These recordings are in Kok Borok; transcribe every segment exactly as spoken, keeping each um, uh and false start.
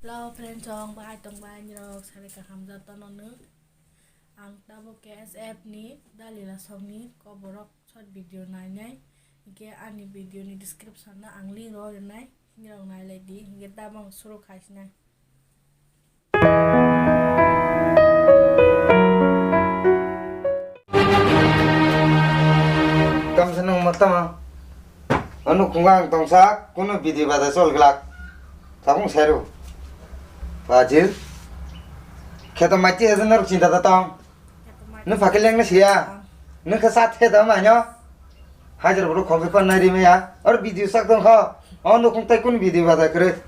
Hello friends, chwng bahai tongbai nirok sari kaham jatano nw. Ang tabuk K S F ni Dalila songni koborok short video nainai. Hinkhe ani video ni description no ang link ro rinai. Nirok nailai di. Hinkhe tabuk ang suru khaisinai. Tamo se nwng ma tamo? Ano khunga ang tongsa, kuno bidi bada chol glak. Tabung sairu. Pajil. Kheto maiti hajan narok chinta da tong. Nwng phakhe lengna siya. Nwng khe sat khe da manyo. Hajar bro khokhe pan nai rimaya. Or video sak tong kho. O nukhung tai kun video bada kre.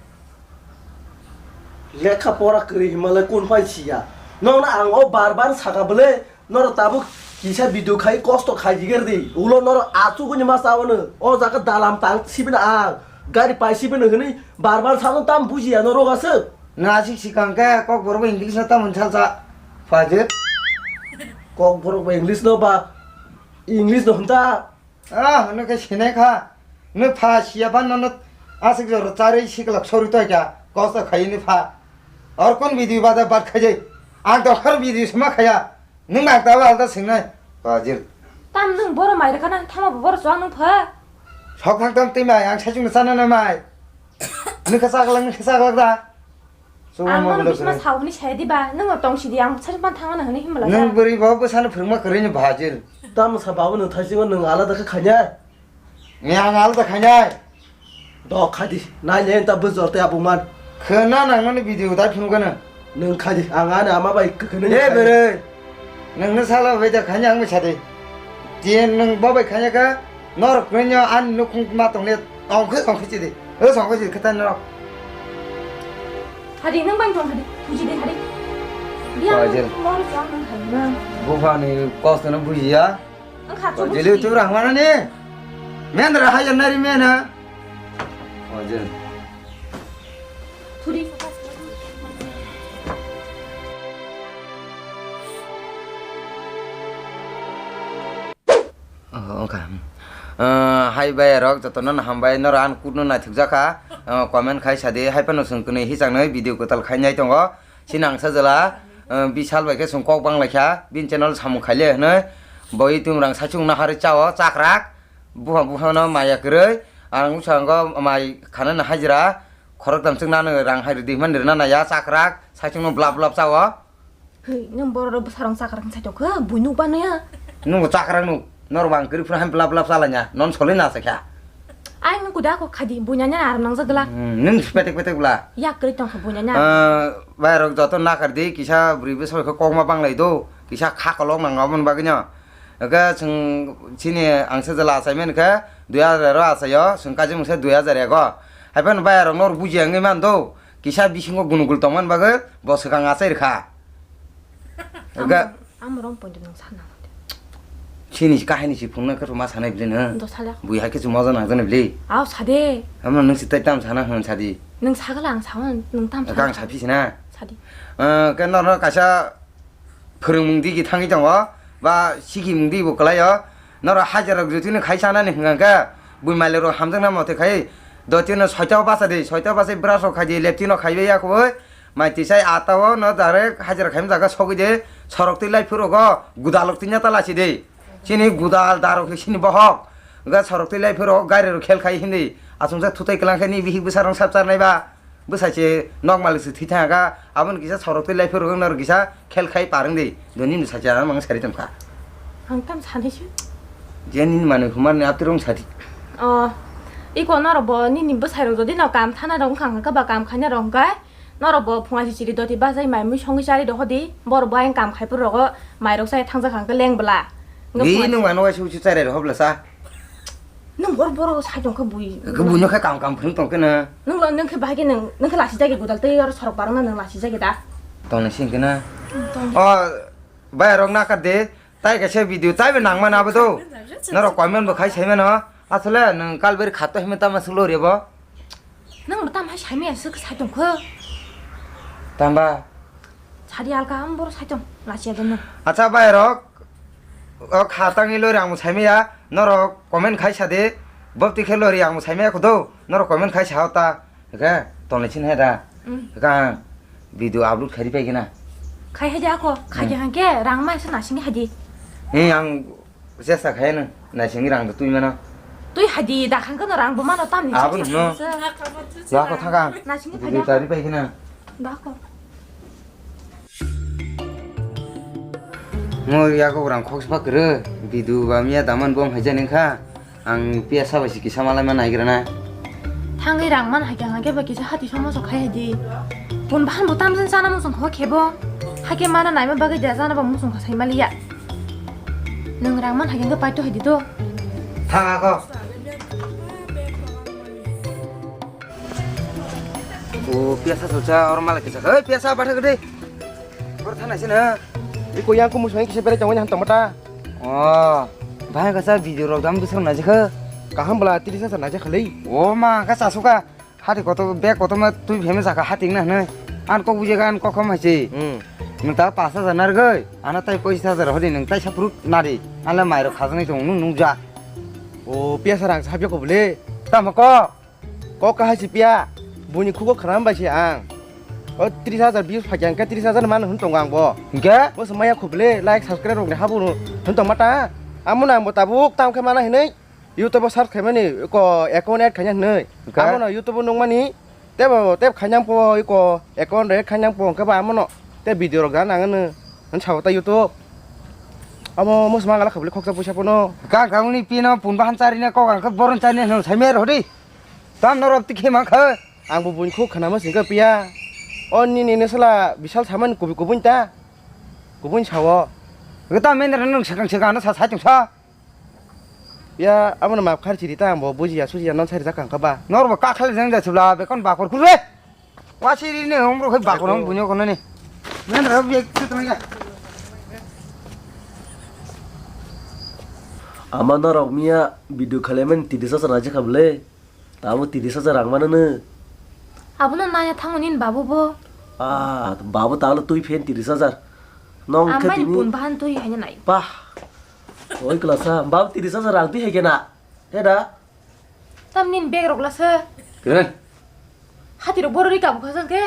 Lekha pora kwrwi himalai kun phai siya. Nokna ang o bar bar saka bwle. Norok tabuk kisa video khai kosto khai jiger di. Ulo norok achuguni ma chawano. O jaga dalam tang sibini ang. Gari pai sibini hwnwi bar bar sano tam bujiya norok aswk. Nasik sikang khe kok borok English no tamoni salsa. Pajir. Kok borok ba English no ba English no hwnta. Ah, hwnwi khe sinai kha. Nwng pha siya phan nono aswk jora charwi siklak sorwi toi kha. Kosto khai ni pha. Or kun video bada bat khai jai. Ang dokhar video sma khaya. Nwng nang tabo alta singnai. Pajil. Tam nwng boro mai rwkha na thama bo boro chwng nwng pha. Sok thang tam twi mai ang saichung sana na mai. Nwng khe chaklak nwng khe chaklak da. Ang nono bisma sauni sai di ba, nwng tong sidi ang sari pan thangna hwnwi himla. Nwng bwrwi bo bwsano phwrwngma kwrwini bhajil. Tamo sa babu nwng thaisingo nwng alada khe khainai. Ni ang alada khainai. Dok khadi, nai le ta bujor te abu man. Khna nang mani video dai phunukano. Nwng khadi, ang ani ama bai kwkhwrwini. He bwrwi. Nwng no sala bai da khainai ang bai sadi. Tien nwng bo bai khainai kha. Norok kwrwino ani nukhung ma tongle tongkhe tongkhe chidi. O tongkhe chidi khe ta norok. Hadi nwng bang tong hadi. Thuji de hadi. Dia. Pajil. Mor chang nwng hadi na. Buphani kosto no bujiya. Ang kha chu. Jeli buji. Tu rang mana ni? Men ra hajar nari mena. Pajil. Thuri. Oh, wngkha. Ah, hai bai rok jotono no hambai, noro ang kutno naithokjakha. Ah, comment khai sadi, hai phano chwng kwnwi hichaknwi video kwtal khainai tongo. Chini ang sajwla, ah, Bishal bai khe chwng kok banglaikha, bini channel samung khaile hwnwi. Bo YouTube rang saichung naharwi chao, chakrak. Buha buhano maya kwrwi. Ang bwskango mai khanani hajira. Khoroktham chwng nano rang hai rwdi hwnmani rwna naiya, chakrak. Saichungno blap blap chao. Hei, nwng borok rok bwsarok chakrak wng saitok khe, buino bano ya. Nwng bo chakrak nuk, norok bang kwrwi phano hai blap blap chalanya, non solwi na sakha. Ai nwng kuda kok khadi, buina nya aram nangjak gla. Hmm, nwng petek petek bla. Yak kwrwi tongkha buina nya. Ah, bai rok joto nakar di, kisa bwrwi bwsa khe kokma banglai do, kisa kha kolok nang aboni bagwi no. Hwnkhe chwng chini ang se jela achaimani khe dui hajar ero achaio, chwng kaisa mungsa dui hajar ego. Hai phano bai rok nor bujiya wngwi man do. Kisa bisingo gunugul tongmani bagwi bo swkang achai rwkha. Hwnkhe amo, amo rom poito nwng sana hwnde. Chini kahini si phungna khe ma sanai bili nwng. Do sala. Bui hai khe chwng moja nang jani bili. Aw sade. Amo nwng si tai tam sana hwn sadi. Nwng sagala ang sawan nwng tam. Kang sana. Sapi sina. Sadi. Eh, khe norno kaisa phwrwngmung digi thangwi tongo, ba sikimung digibo kwlaio. Norok hajar rok jotino khai chanani hwnkha khe, bui malik rok hamjakna mote khai, dotino soita o bacha di, soita o bachai brush rok khai di, leptino khaibai ya kubui, mai tisai ata o no direct hajar khaima jaga sogwi di, sorok twi lai phuru go gudalok twi nyata lachi di. Chini gudal darok khe chini bohok, ga sorok twi lai phuru gari rok khel khai hindi, achomsa thutai kwlang khe ni bihik bwsa rok sap charnai ba. Bwsai se nok malik se thwi thang kha, aboni kisa sorok twi lai phuru wng norok kisa khel khai par wng di. Doni ni sacha mang sari tong kha. Ang tam sanai se. Je nini manwi humar ni apti rong sadi. Oh, iko norok bo nini bwsai rok jodi no kam thana rok wngkha hwnkha ba kam khaina rok hwnkha, norok bo phunga si chiri doti bachai mai mui songwi chari rw di. Borok bo ayang kam khai phuru rogo mai rok sai thangjak hwnkha leng bwla. Di nung mano waisa uchu chari rw hobla sa. Nung bor boro sai tong khe bui. Khe bui no khe kam kam phwrwng tong khe na. Nung lo nung khe bahai khe nung, nung khe lasi jagwi gudal tei oro sorok barang na nung lasi jagwi da. Tong nai sing khe na. Hmm, tong. O bai rok nakar de, tai kaisa video tai be nang mana abo do. Norok comment bo khai sai mano. Asole nung kalberi khato hime tama sulo rebo. Nung tam hai sai me asuk sai tong khe. Tamba. Sadi alka am boro sai tong lasi jagwi nung. Acha bai rok. O kha tangwi lori ang bo saimaya, norok comment khai sa di. Bopti khe lori ang bo saimaya khudu, norok comment khai sa o ta. Hwnkhe tongnaising hai da. Hmm. Kha video upload khari pai kena. Khai hai di ako, khai di Hmm. hangke rang ma sa nasing hai di. He, ang chesta khai no, nasing rang da tui mana. Tui hai di, da khang kano rang bo mano tam ni Abon chesta no. sa. Lako thaka. Nasing hai di Video ako. tari pai kena. Da ako. Mo yago rang khok spa kre, video ba miya daman bom hai jani kha. Ang piya saba si kisa malai man naigra na. Thangwi rang man hai khe, hangke ba kisa hati somo sok khai di. Pun bahan bo tamjin sana musung kho khebo. Hake mana naima bagwi da jana ba musung kho sai maliya. Nung rang man hai khe paito hai di do. Thang ako. O piya sa socha or mala kisa. Hei piya sa batha gede. Or thana sina. Iko yang kumu soi kisa bere tongwi han tomata. Oh, bahai kasa video rok dam bwswk naijikha. Kaham bwla tris hajar naijak khalai. Oh ma, kha chasuka. Hati koto, bag koto ma twi pheme saka hati wngna hwnwi. An kok bujeka, an kok kham hai se. Hmm. Nwng ta pash hajar narwgwi, ano tai poichis hajar hodi nwng tai sapruk nari. Anle mairok khajaknai tongo, nwng nukja. O, piyasa rang sa habya ko bole. Tamo ko? Kok kahai si piya, buini khugo khwnam bai se ang. O tris hajar views phaikya hwnkhe tris hajar man hwn tongo ang bo. Hwnkhe? Bo se maya khubli like subscribe rok ni habu hwn tong mata. Amo no ang bo tabuk tam khe mana hinwi YouTube o search khaimani ko account add khaina hinwi. Hwnkhe? Amo no YouTube o nukmani tebo teb khainang po iko account add khainang po hwnkhe ba amo no te video rok dan ang hwn sao ta YouTube. Amo mo se mangala khubli khoksa puisa pono. Kang kang ni pino pun bahan chari ne kok ang khe boron chari ne hwn sai mer hodi. Tam norok tikhe mankha. Ang bo buini khuk khwnama singkha piya. O nini nesala bisal saman kubi kubun ta. Kubun sao. Gata mendra nung sakang sakang no sa sai tungsa. Ya, amo no map khar chiri ta ang bo bujiya sujiya non sai rijak kangkha ba. Norok bo kakhal jeng ja chula bekon bakor kurbe. Wasiri ne hom rok hai bakor hom bunyo kono ni. Mendra bek tu tong ya. Ama norok miya video khalaimani tiri sasa naijak kha bwle. Tamo tris hajar rang mano no. Abono naya thango nini babu bo. Ah, babu talo twi phen tris hajar. Nong khe Amai ni tini pun bahan twi haino nai. Pah. Oi klasa, babu tris hajar rang twi hai kena. He da? Tam nini bag rok lasa. Keren. Hati rok boro ri kabu kha jang khe.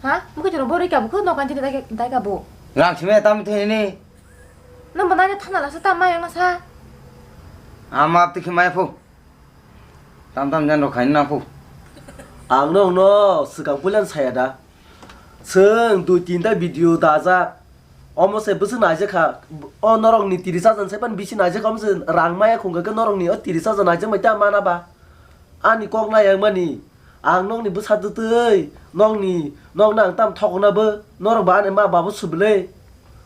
Ha? Mukhe rok boro ri kabu kho nokan jini dai dai kabu. Rang sime tam twi ni. Nang bo nanya thana lasa tam mayang lasa. Ama twi khe mai phu. Tam tam jan rok khaina nang phu. Ang nokno swkang puilan saya da. Chwng dui tinta video dajak. Omo se bwswk naijak kha. O norokni tris hajar sai pan bisi naijak kha, omo se rang maya khungkha khe norokni o tris hajar naijak mai ta mana ba. Ani kok nayang mani. Ang nokni bwsa twtwi, nokni, nokno ang tam thokna bo, norok ba ani ma babu subwlwi.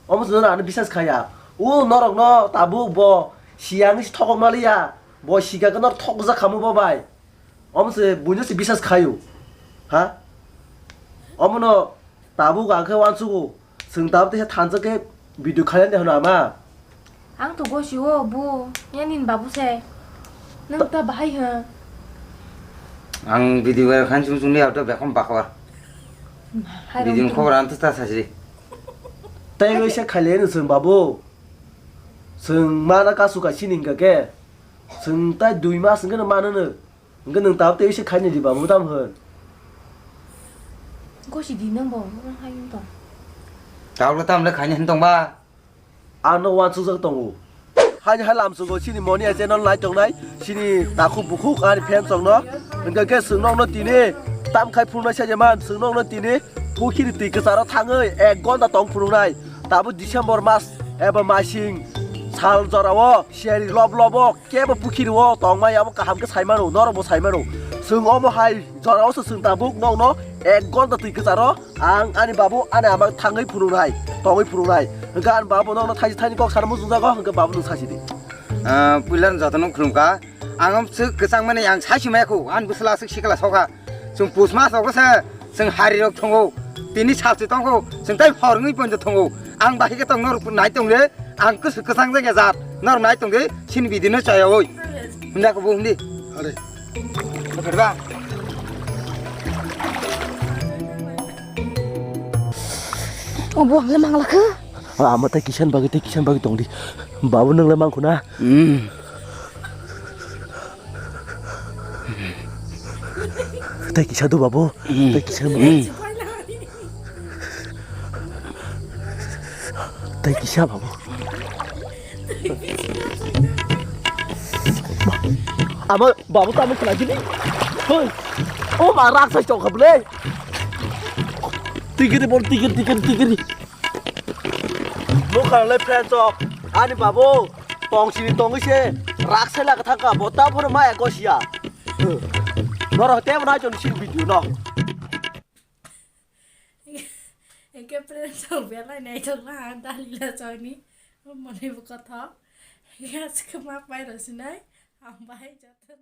Omo se norok ano bisas khaya. O norokno tabuk bo siyang se thokok maliya. Bo sika khe nor thokjak khamu bo bai. Omo se buino se bisas khaio. Ha? Omono tabuk ang khe uansugo. Chwng tabuk teisa thansa khe video khailai de hwno ama. Ang to gosio bo. Ya nini babu se. Nang ta bahai ha. Ang video khan chung chung ni auto bekom bakwa. Hai video rong khobor ang ta sasi. Tai oi se khailai no chwng babu. Chwng mana kasu ka sini hingka khe. Chwng tai dui mas hingke no mano no. Hingke nwng tabuk tei se khaini di babu tam hwn. Gosi di nang bo, nang hai wng tong. Tabuk tam le khaini hwn tong ba. Ano wansuk jak tongo. Haini hai lamsugo sini moni ai channel nai tongnai, sini takhuk bukhuk ani fan songno. Hingke khe chwng nokno tini tam khai phunuknai sai man, chwng nokno tini pukhiri twi kwcharo thangwi ek gonta tong phunuknai. Tabuk December mas eba masing sal jorao siyari lob lobo kebo pukhiri o tongmai abo kaham khe sai mano, norok bo sai mano. Chwng omo hai jora o se chwng tabuk nokno ek gonta twi kwcharo ang ani babu ani ama thangwi phunuknai, tongwi phunuknai. Hwnkhe ani babu nokno thaisi thaini kok sana muchungjago, hwnkhe babu nwng sasi di. Ah, puila jotono khulumkha. Ang swk kwchang mani ang sai si maya kho, ani bwsla swk sikla sokha. Chwng pus mas rogo se, chwng hari rok thongo, tini salchi tongkho, chwng tai hor wngwi ponjo thongo. Ang bahai khe tong norok nai tong le, ang kwswk kwchang jagya jat, norok nai tong de, sini bidino chaya oi. Hunda ko bo hundi. Are. Bakar ba. Obo ang le mangla khe. Ama tai kisan bagwi, tai kisan bagwi tong di. Babu nwng le mangkhu na? Hmm. Tei kisa do babu. Tei kisa. Tei kisa babu. Ama babu tamo khlai dini. Hoi. O ma raksa chok kha ble. Tigiri bol tigiri tigiri tigiri. Nukha le friend chok. Ani babu. Tong sini tong se. Raksa la kha thangka bo ta phoro ma eko sia. Noro te mana chon sin video no. Engke friend chok belai nai chok la dalila choni. Mone bu kotho. Ya sikma pai ro sinai. Hambai joto.